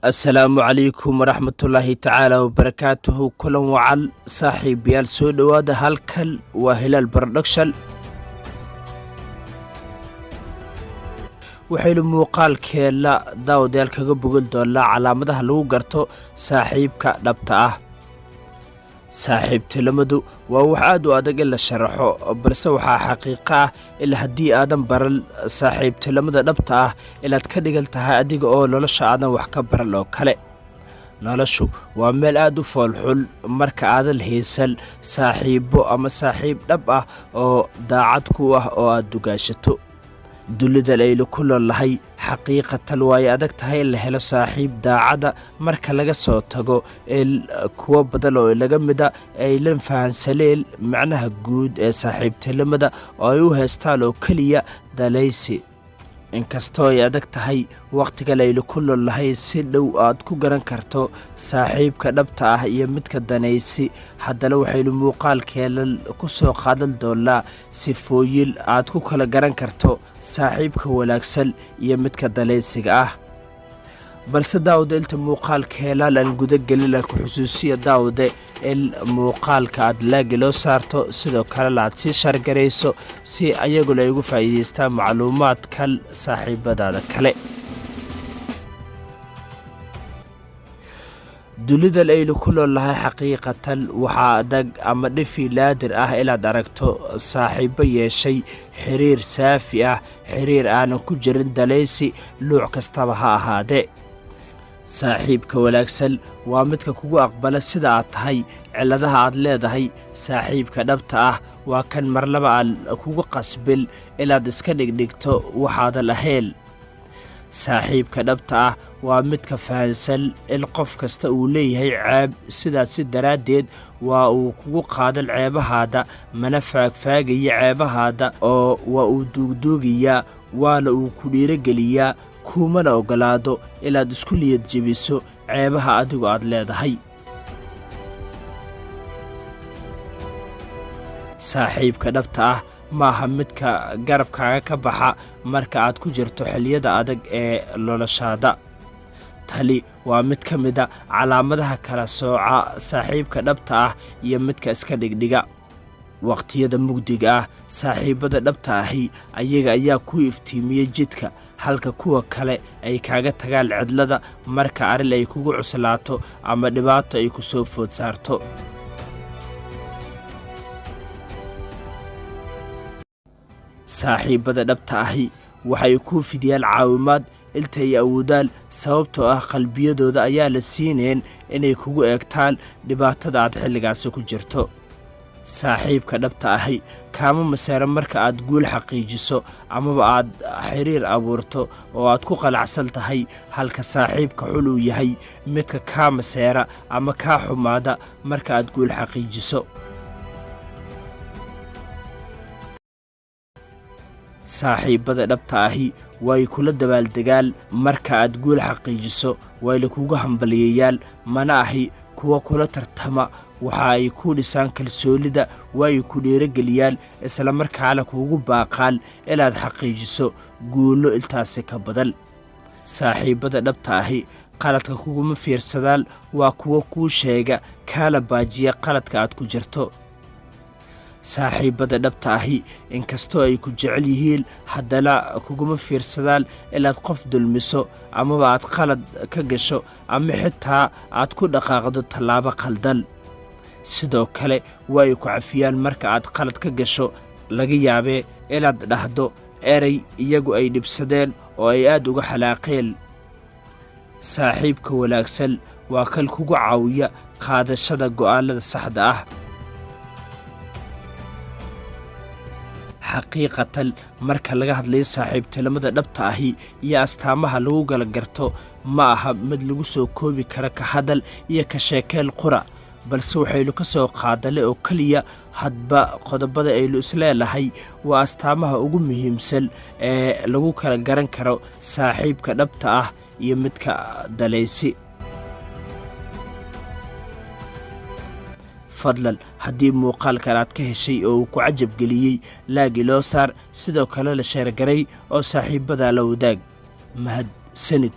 Asalaamu calaykum waraxmatullaahi tacaala wabarakaatuhu. Kulan wacal, saaxiibayaal, soo dhowaada. Halkan waa Hilaal Production. Waxaynu muuqaalkeena, daawadayaal, kaga bogan doonnaa calaamadaha lagu garto saaxiibka dhabta ah. Saaxiibtinimadu waa wax aad u adag in la sharaxo, balse waxaa xaqiiqo ah il haddii aadan baran saaxiibtinimada dhabta ah inaad ka dhigan tahay adiga oo nolosha aadan wax ka baran oo kale. Noloshu waa meel aad u foolxun marka aadan haysan saaxiibbo ama saaxiib dhab ah oo daacad ku ah oo aad dugaashato. Dunidan aynu ku noolnahay, xaqiiqatan waay adag tahay in la helo saaxiib daacada, marka laga soo tago in kuwo badan oo laga mida aylan fahansaneen macnaha guud ee saaxiibtinimada oo ay u haystaan oo keliya dalaysi. Inkastoo ay adag tahay wakhtigan aynu ku noolnahay si dhow aad ku garan karto saaxiibka dhabta ah iyo midka danaysi, haddana waxaynu muuqaalkeena ku soo qaadan doonnaa sifooyin aad ku kala garan karto saaxiibka wanaagsan iyo midka danaysiga ah. Balse daawade, inta muuqaalkeenaan aan guda gelin, aan ku xusuusiya, daawade, in muuqaalka aad like loo saarto, sidoo kalena aad sii share garayso si ayaguna ay ugu faa'iidaystaan macluumaadkan saaxiibadaada kale. Dunidan aynu ku noolnahay, xaqiiqatan waxaa adag ama dhifi naadir ah inaad aragto saaxiibbo yeeshay xiriir saafi ah, xiriir aanan ku jirin dalaysi nuuc kastaba ha ahaadee. Saaxiibka wanaagsan waa midka kugu aqbala sida aad tahay, cilladaha aad leedahay. Saaxiibka dhabta ah waa kan marnaba aan kugu qasbin inaad iska dhigdhigto waxaadan ahayn. Saaxiibka dhabta ah waa midka fahansan in qof kasta uu leeyahay ceeb, sidaasi daraaddeed waa uu kugu qaadan ceebahaada, mana faagfaagaya ceebahaada, oo waa uu duugduugayaa, waana uu ku dhiirogeliyaa, kumana oggolaado inaad isku niyad jebiso ceebaha adigu aad leedahay. Saaxiibka dhabta ah maaha midka garabkaaga ka baxa marka aad ku jirto xilliyada adag ee noloshaada. Tani waa mid ka mid a calaamadaha kala sooca saaxiibka dhabta ah iyo midka iska dhigdhiga. Waqtiyada mugdiga ah, saaxiibbada dhabta ahi ayaga ayaa ku iftiimiya jidka, halka kuwa kale ay kaaga tagaan cidlada marka arrin ay kugu cuslaato ama dhibaato ay ku soo food saarto. Saaxiibbada dhabta ahi waxay kuu fidiyaan caawimaad intay awoodaan, sababtoo ah qalbiyadooda ayaa la siineen inay kugu eegtaan dhibaatada aad xilligaasi ku jirto. Saaxiibka dhabta ahi kaama maseero marka aad guul xaqiijiso amaba aad xiriir abuurto oo aad ku qalacsan tahay, halka saaxiibka xun uu yahay midka kaa maseera ama kaa xumaada marka aad guul xaqiijiso. Saaxiibbada dhabta ahi way kula dabaaldegaan marka aad guul xaqiijiso, wayna kugu hambalyeeyaan, mana ahi kuwa kula tartama. Waxa ay ku dhisaan kalsoonida, way ku dhiirogeliyaan, islamarkaana kuugu baaqaan inaad xaqiijiso guullo intaasi ka badan. Saaxiibbada dhabta ahi qaladka kuguma fiirsadaan, waa kuwo kuu sheega kaana baajiya qaladka aad ku jirto. Saaxiibbada dhabta ahi inkastoo ay ku jecel yihiin, haddana kuguma fiirsadaan inaad qof dulmiso amaba aad qalad ka gasho ama xitaa aad ku dhaqaaqdo tallaabo khaldan. Sidoo kale waa ay ku cafiyaan marka aad qalad ka gasho, laga yaabee inaad dhahdo erey iyagu ay dhibsadeen oo ay aad uga xalaaqeen. Saaxiibka wanaagsan waa kan kugu caawiya qaadashada go'aanada saxda ah. Xaqiiqatan, marka laga hadlayo saaxiibtinimada dhabta ahi iyo astaamaha lagu kala garto, ma aha mid lagu soo koobi karo ka hadal iyo ka sheekeen qura, balse waxaynu ka soo qaadanay oo keliya hadba qodobada aynu isleedahay waa astaamaha ugu muhiimsan ee lagu kala garan karo saaxiibka dhabta ah iyo midka dalaysi. Fadlan, haddii muuqaalkan aad ka heshay oo uu ku cajab geliyey, like loo saar, sidoo kale la share garay oo saaxiibadaa la wadaag. Mahadsanid.